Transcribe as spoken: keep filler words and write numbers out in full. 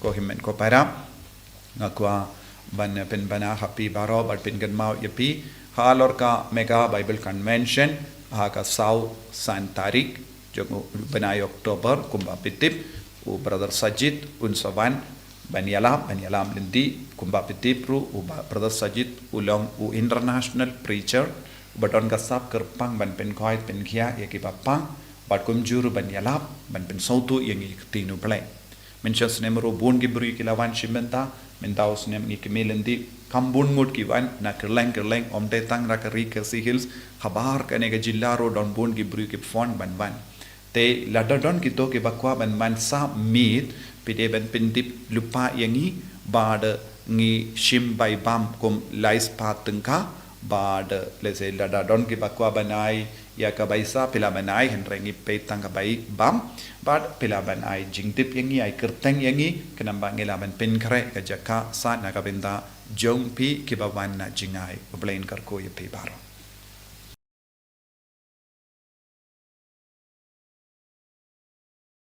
Ko hynmen ko para, nga kwah ban pynbna ha phi baroh bad pynkynmaw ïa phi halor ka Mega Bible Convention ha ka saw san tarik jong u bnai October. Kumba phi tip, u Brother Sajid un sa wan ban ïalap, ban ïalam lynti. Kumba phi tip ruh, u ba-, Brother Sajid u long u international preacher, u ba don ka sap kyrpang ban pynkoit pynkhia ïa ki ba pang, bad kumjuh ruh ban ïalap, ban pynsawtu ïa ngi ïa ka ktien U Blei. Mynshisha snem ruh bun ki briew ki la wan shim bynta, mynta u snem ngi kmie lynti, kam bun ngut ki wan, na kylleng kylleng, ym dei tang na ka ri Khasi Hills, habar kane ka jylla ruh don bun ki briew ki phone ban wan. Te lada don kito ki ba kwah ban wan sah miet, phi dei ban pyntip lypa ïa ngi, bad ngi shim bai bam kum lai spah tyngka, bad lehse lada don ki ba kwah ban ai ïa ka bai sah, phi lah ban ai, hynrei ngi peit tang ka bai bam, bad phi lah ban ai jingtip ïa ngi, ai kyrteng ïa ngi, khnang ba ngi lah ban pynkhreh ka jaka sah na ka bynta jong phi ki ba wan na jingai. U Blei un kyrkhu ïa phi baroh.